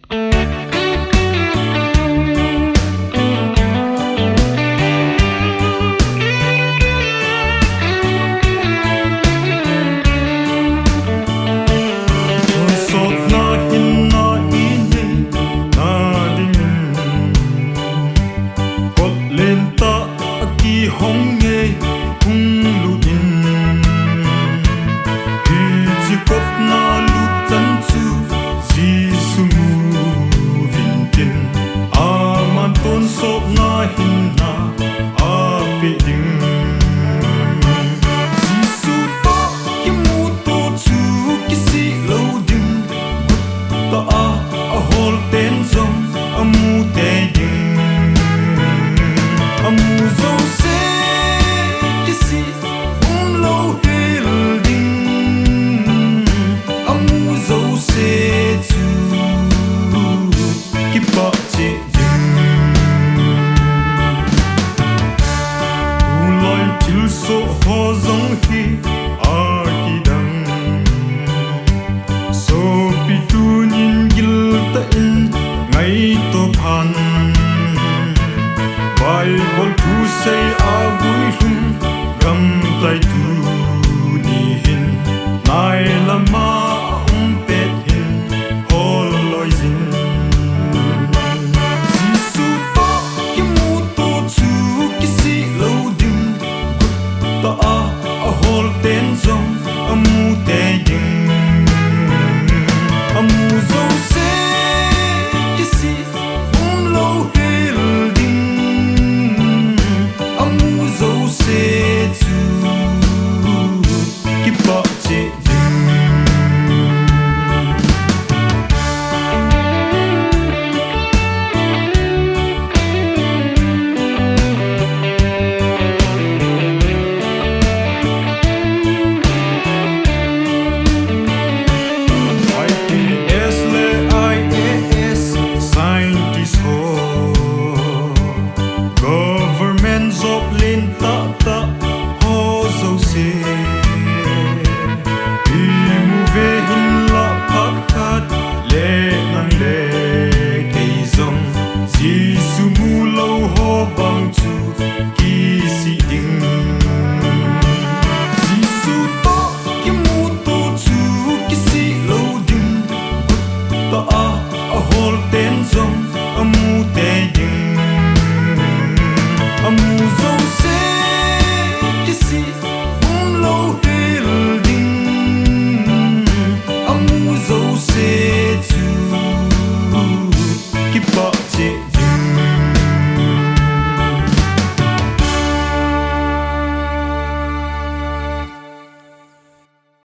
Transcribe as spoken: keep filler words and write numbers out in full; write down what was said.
Tonsotna hinna inei nadingin, kot lentah a kihong ngei hunglut in. Hiche kotna lut chan chu Jesu mu uvin tin, aman tonsotna hinna apeh ding. Jesu toh kimuto chu kisih lou ding. Guttah a ahol ten jong amu tei ding. Amu jouse kisih umlou hel ding. Amu jouse chu kipah cheh ding. Tulai thilsoh ho jong hi akidang. Sopi, tunin giltah in ngaito phan. Bible thusei a guilhung gamtai tuni hin, nai lama um pet hin hol loi jin. Jesu toh kimuto chu kisih lou ding. Guttah a ahol ten jong amu tei ding. Amu jouse kisih umlou hel ding. Amu jouse chu kipah cheh ding. I P S le I A S scientist ho, government job lentah tah ho jouse, imu ve hinlah phat khat le nang le kei jong Jesu mu lou ho vang chu kisih ding. Jesu toh kimuto chu kisih lou ding. Guttah a ahol ten jong amu tei ding. Amu jouse kisih umlou hel ding. Amu jouse chu kipah